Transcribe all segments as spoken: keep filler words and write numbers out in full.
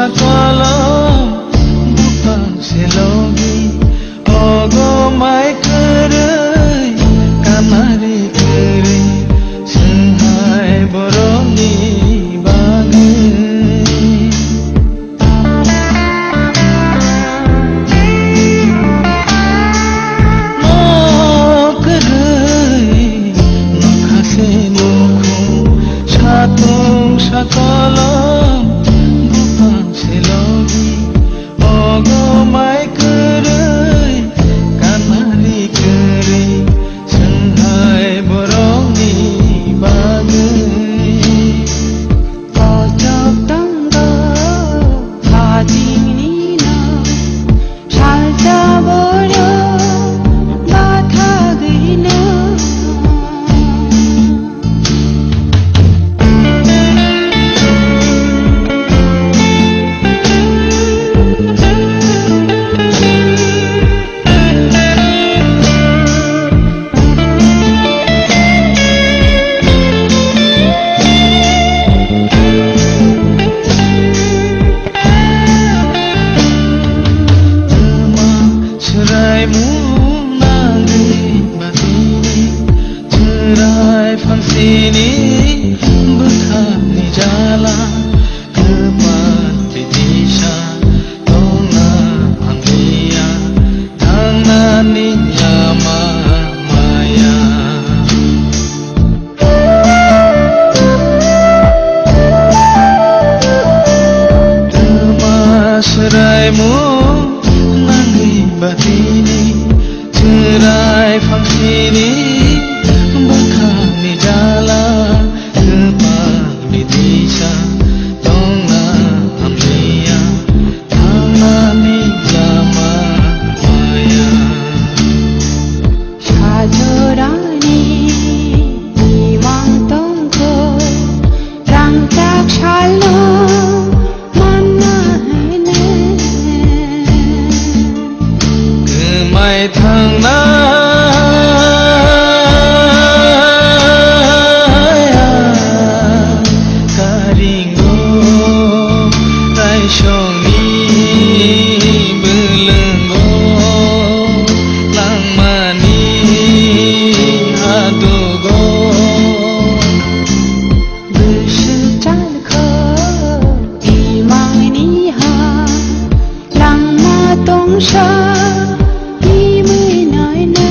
Kolom buphang se logi, ogo mai kwrwi, kanari kwrwi, swnghai borokni bagwi. Nok kwrwi, nokha se nukhung, satung sakolom, buphang se logi, ogo mai kwrwi, kanari kwrwi, swnghai borokni bagwi. Kochok tongo, hajingni no, salsa borok, bathagwi no. Twma swraimung nangwi batini, chwrai phangsini bwkhakni jala. Kwpal pitisa tongna hamliya, thangnani lama maya. Twma swraimung nangwi batini, chwrai phangsini bwkhakni jala. Kwpal bitisa tongna hamliya, thangnani lama maya. Sajorani imang tongkho, rangchak salno manna hene. Kwmai thangnaya karingo, raisongni bwlwngo, langmani hadugo. Bwswk chalkho imangni ha, langma tongsa imwi naina.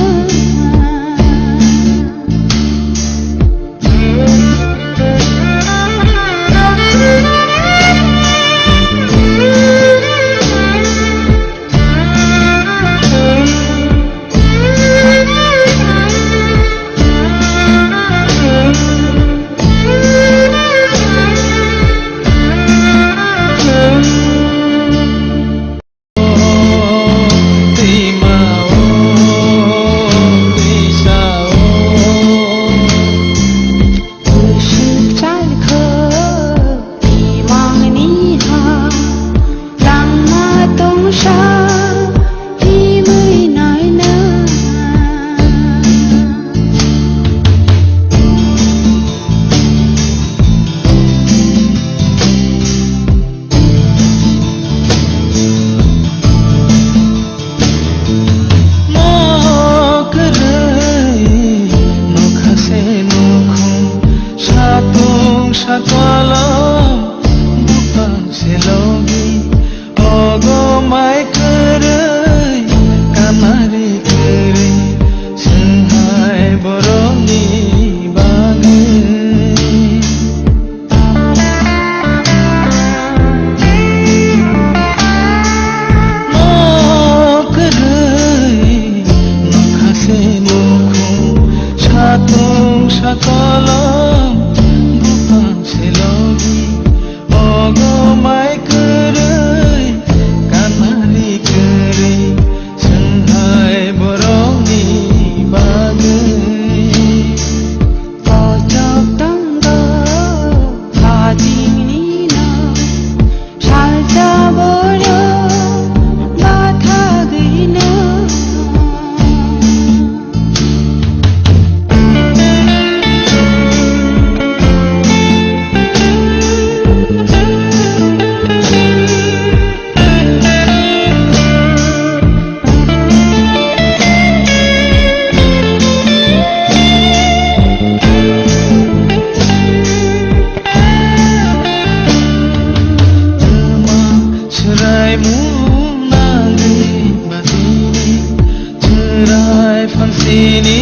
Mung nangni batini chwrai phangsini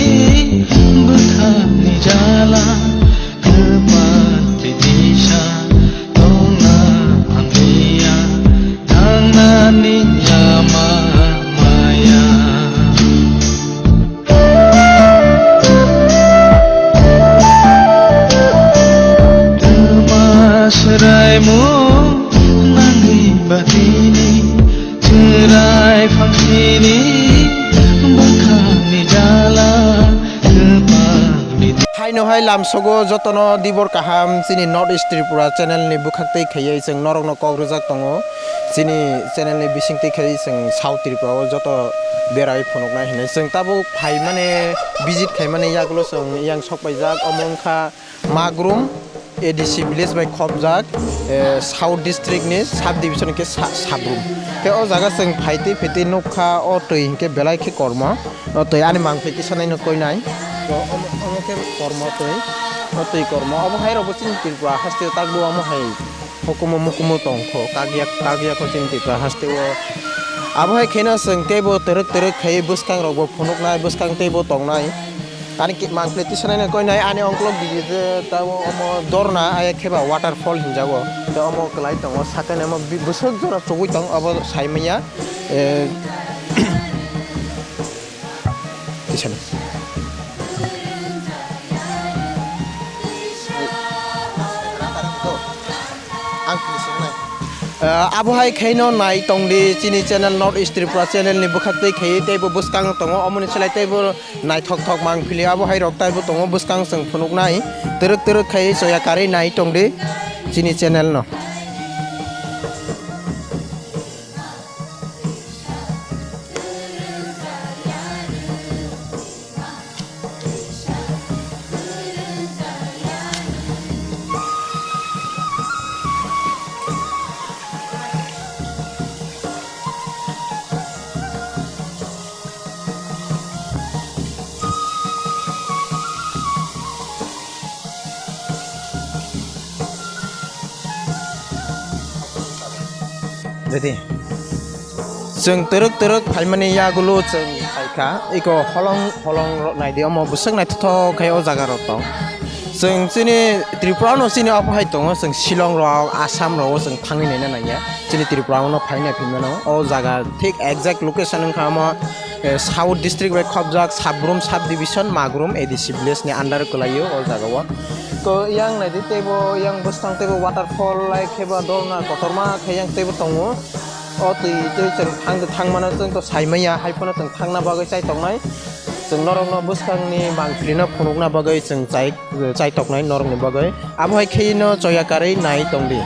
bwkhakni jala kwpal tei disa tongna hamliya thangnani lama maya. Twma swraimo nangni batini chwrai phangsini bwkhakni jala kwpalni. Haino hai lamsogo jotono dibor kaham chini North East Tripura channel ni bwkhak tei khaiwi chwng norokno kok rwjak tongo. Chini channel ni bising tei khaiwi chwng South Tripura o joto berai phunuknai hinwi chwng tabuk phaimani visit khaimani yagulo chwng yang sokpaijak omo wngkha Magrum A D C village bai khopjak, eh, South district ni sub division khe sa-, Sabrum. Khe o jaga chwng phaitwi phaitwi nukha o twi hinkhe belai khe kormo. O twi ani mangpili kisa naino koinai. O, omo, omo khe kormo twi. O twi kormo. Obo hai rokbo chini Tripura haste o takbo omo hai hukumu mukumu tongkho. Kagya, kagya kho chini Tripura haste o. Abo hai kheno chwng teibo twrwk twrwk khai bwskang rokbo phunuknai, bwskang teibo tongnai. Ani ki-, mangpili tisa naino koinai ani ongkolog digi je tamo omo dorna aya kheba waterfall hinjago. Tei omo kwlai tongo sakani omo bi-, bwswk jora chugui tong obo saimanya. Eh, Tisa ni. Ang tini sini nai. Eh, abo hai khaino nai tongdi chini channel North East Tripura channel ni bwkhak twi khai teibo bwskang tongo omoni slai teibo naithok thok mangpili abo hai rok taibo tongo bwskang chwng phunuknai twrwk twrwk khai choya karwi nai tongdi chini channel no. Jadi, chwng twrwk twrwk phaimani yagulo chwng phaikha, eko holong holong rok naidi, omo bwswk naithothok khai o jaga rok tong. Chwng chini Tripura no chini obo hai tongo, chwng Shillong rok, Assam rok o chwng thangwi naina nangya. Chini Tripura o no phaina phimano, o jaga thik exact location wngkha omo. Eh, South District bai khopjak Sabrum Sub Division, Magrum A D C village ni under kwlaio o jaga o. To yang naidi teibo yang bwskang teibo waterfall lai kheba dorna kotorma khe yang teibo tongo. O twi twi chwng thang thang mano chwng to saimanya hai phano chwng thangna bagwi chai tongnai. Chwng norokno bwskangni mangpili no phunukna bagwi chwng chai, chai toknai norokni bagwi. Abo hai khe no choya karwi nai tongdi.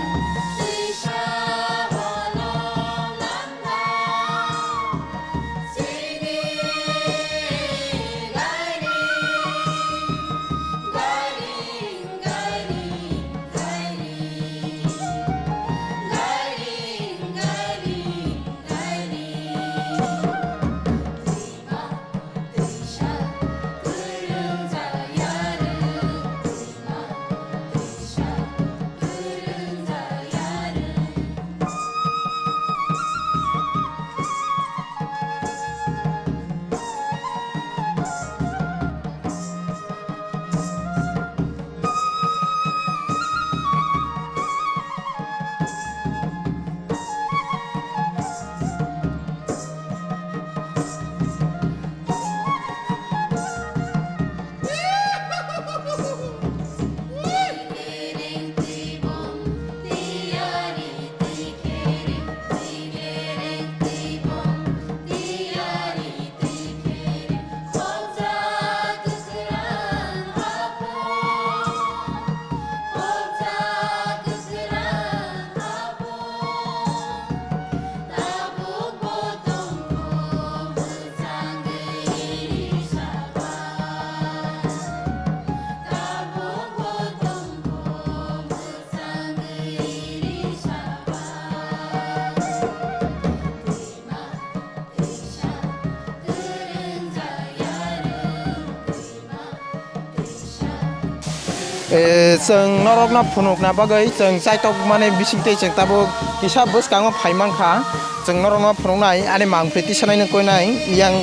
Eh, chwng norokno phunukna bagwi chwng chaitok mani bisingtwi chwng tabuk kisa bwskango phai mankha. Chwng norokno phunuknai, ani mangpili tisanaino koinai, yang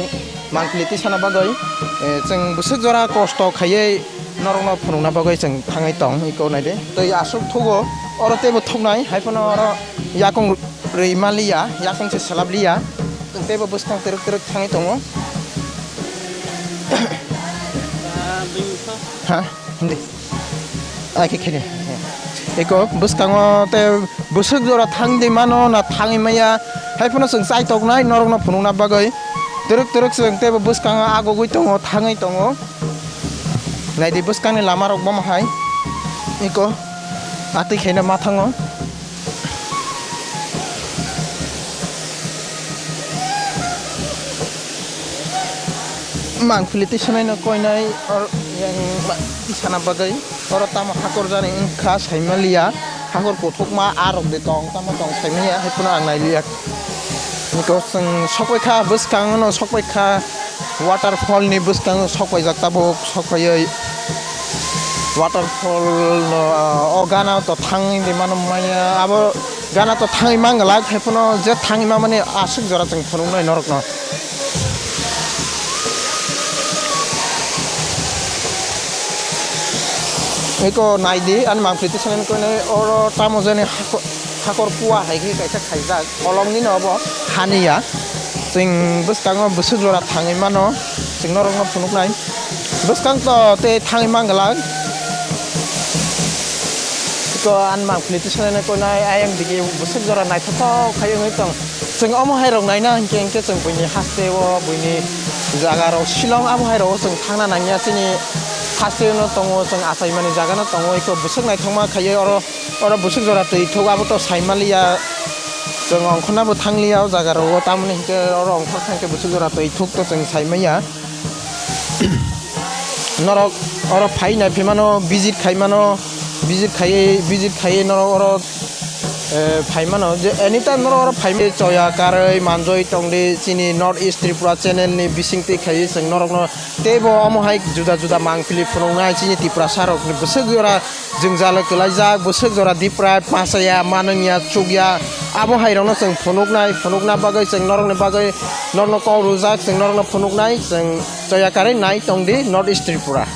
mangpili tisana bagwi, eh, chwng bwswk jora kosto khaiwi norokno phunukna bagwi chwng thangwi tong, iko naide. Tei aswk thugo, oro teibo thuknai, hai phano oro yakung rwi manliya, yakung se selap liya, chwng teibo bwskang twrwk twrwk thangwi tongo. Ha? Hindi. Ai khe khede. Eko bwskango tei bwswk jora thangwi mano na thangwi maya. Hai phano chwng chai toknai norokno phunukna bagwi. Twrwk twrwk chwng teibo bwskango agugwi tongo, thangwi tongo. Naidi bwskangni lama rok bomo hai. Eko atwi khaina ma thango. Mangpili tisanaino koinai or yang ma-, tisana bagwi oro tamo hakor jani wngkha saimaliya, hakor kuthukma a rok de tong tamo tong saimaliya, hai phano ang nailiya. Niko chwng sokpai kha, bwskango no sokpai kha, waterfall ni bwskango sokpaijak tabuk, sokpaiwi waterfall no, ah, o gana to thangwi de mano maya, abo gana to thangwi manglak, hai phano je thangwi mamani aswk jora chwng phunuknai norokno. Eko naidi, ani mangpili tisanaino koinai oro tamo jani hako-, hakor kuwa hai khe kaisa khaijak, kolongni no obo haniya. Chwng bwskango bwswk jora thangwi mano, chwng norokno phunuknai. Bwskang to tei thangwi manglak. Eko ani mangpili tisanaino koinai ayang digi bwswk jora naithothok khai wngwi tong. Chwng omo hai rok naina hinkhe, hinkhe chwng buini haste o, buini jaga rok Shillong abo hai rok o chwng thangna nangya. Chini haste no tongo, chwng achaimani jaga no tongo, eko bwswk naithokma khaiwi oro, oro bwswk jora twi thuk abo to saimaliya. Chwng ongkhorna bo thangliya o jaga rok o, tamoni hinkhe oro ongkhor kha hinkhe bwswk jora twi thuk to chwng saimanya. Norok oro phai nai phimano, visit khai mano, visit khai, visit khai norok oro, eh, phai mano. Je anytime norok oro phai choya karwi manjoi tongdi chini North East Tripura channel ni bisingtwi khai chwng norokno teibo omo hai juda juda mangpili phunuknai chini Tiprasa rokni bwswk jora jwngjalo kwlaijak, bwswk jora deprive, machaya, manwngya, chukya, abo hai rokno chwng phunuknai, phunukna bagwi chwng norokni bagwi norokno kok rwjak, chwng norokno phunuknai, chwng choya karwi nai tongdi North East Tripura.